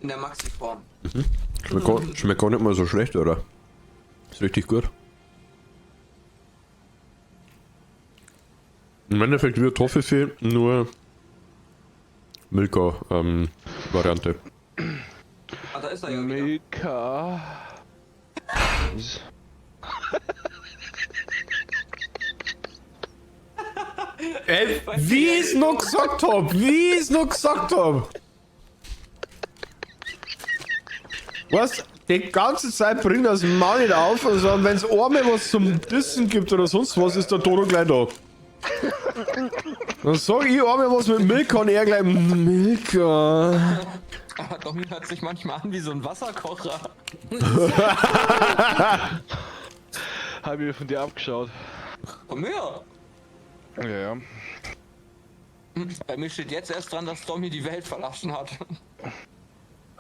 In der Maxi-Form. Schmeckt gar nicht mal so schlecht, oder? Ist richtig gut. Im Endeffekt wie Toffifee, nur Milka Variante. Ah, da ist er ja wieder. Milka. Ey, wie ich's noch gesagt hab! Wie ich's noch gesagt hab! Was? Die ganze Zeit bringt das Maul nicht auf, sondern wenn es einmal was zum Dissen gibt oder sonst was, ist der Toto gleich da. Dann sag ich einmal was mit Milka und er gleich Milka. Aber Domi hört sich manchmal an wie so ein Wasserkocher. Hab ich mir von dir abgeschaut. Von mir? Ja, ja. Bei mir steht jetzt erst dran, dass Domi die Welt verlassen hat.